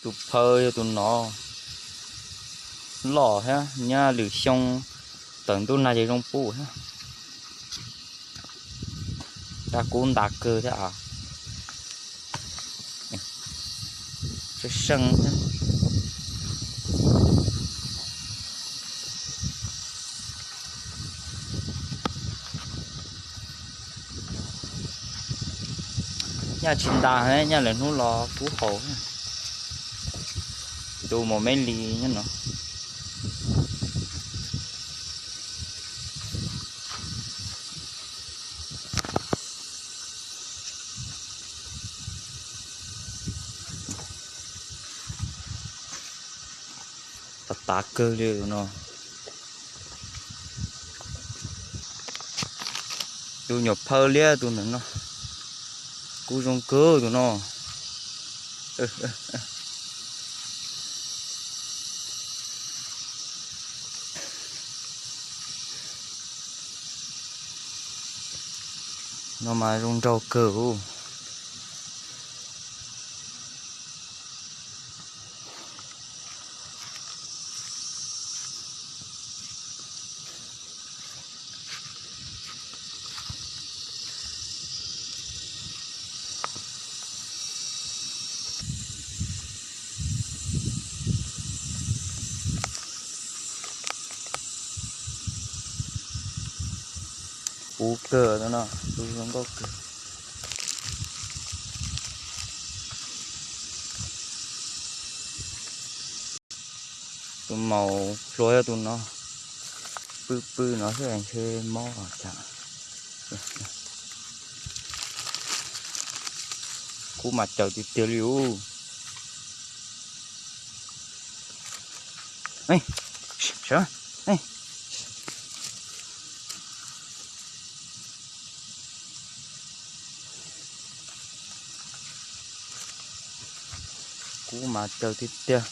Tus phaw yog tus no, loj thiab, nyob lwm xyoo tawm ntuj nag ces zoo pub thiab. Dab kub ntas kawg thiab as. Seej seej thiab. Nyaj tsis ntas, nyaj lawm hnub los kub haus. Tus maum me li nyob no. Tav tav kawg li tus no. Tus nyuam phaw liab tus ntawm no, kub zoo kawg tus no. No mas zoo nraug kawg. Puv kawg no, zoo nkauj kawg. Tus maum hluas yog tus no, pw pw no xwb ntshe mob cas. Kub mas caws tiag tiag li ub. Kub mas caws tiag tiag.